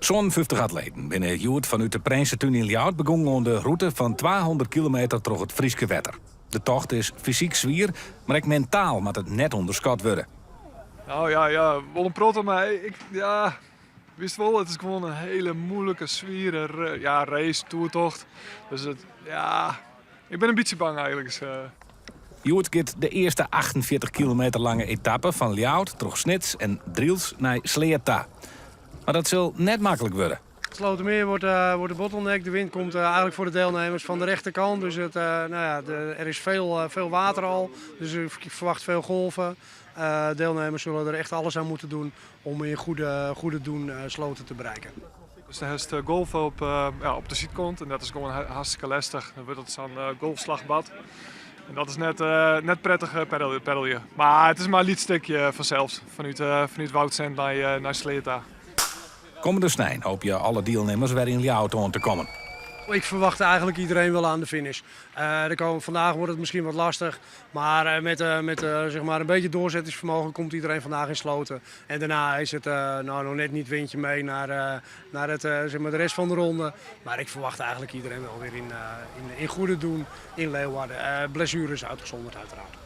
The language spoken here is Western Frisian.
57 atleten binne hjoed fanút de Prinsetún yn Ljouwert begûn oan de rûte fan 200 kilometer troch it Fryske wetter. De tocht is fysyk swier, mar ek mentaal moat it net ûnderskat wurde. Nou ja, ja, wol in protte, mar ik, ja, witst wol, it is gewoan in hiele muoilike, swiere, ja, race, toertocht. Dus it, ja, ik bin in bytsje bang eigentlik. Hjoed giet de earste 48 kilometer lange etappe fan Ljouwert troch Snits en Drylts nei Sleat ta. Mar dat sil net maklik wurde. Slotermeer wordt de bottleneck. De wind komt eigenlijk voor de deelnemers van de rechterkant. Dus het, nou ja, er is veel water al. Dus ik verwacht veel golven. Deelnemers zullen er echt alles aan moeten doen om in goede doen Sloten te bereiken. Dus dan hast golven ja, op de sydkant en dat is gewoan hartstikke lestich. Dan wurdt it sa'n golfslachbad. En dat is net prettich peddelje. Mar it is mar in lyts stikje fansels, fanút Woudsend nei Sleat ta. Kommende snein hoopje alle dielnimmers wer yn Ljouwert oan te kommen. Ik verwacht eigenlijk iedereen wel aan de finish. Vandaag wordt het misschien wat lastig, maar met zeg maar een beetje doorzettingsvermogen komt iedereen vandaag in Sloten. En daarna is het nou, nog net niet windje mee naar zeg maar de rest van de ronde. Maar ik verwacht eigenlijk iedereen wel weer in goede doen in Leeuwarden. Blessures uitgezonderd uiteraard.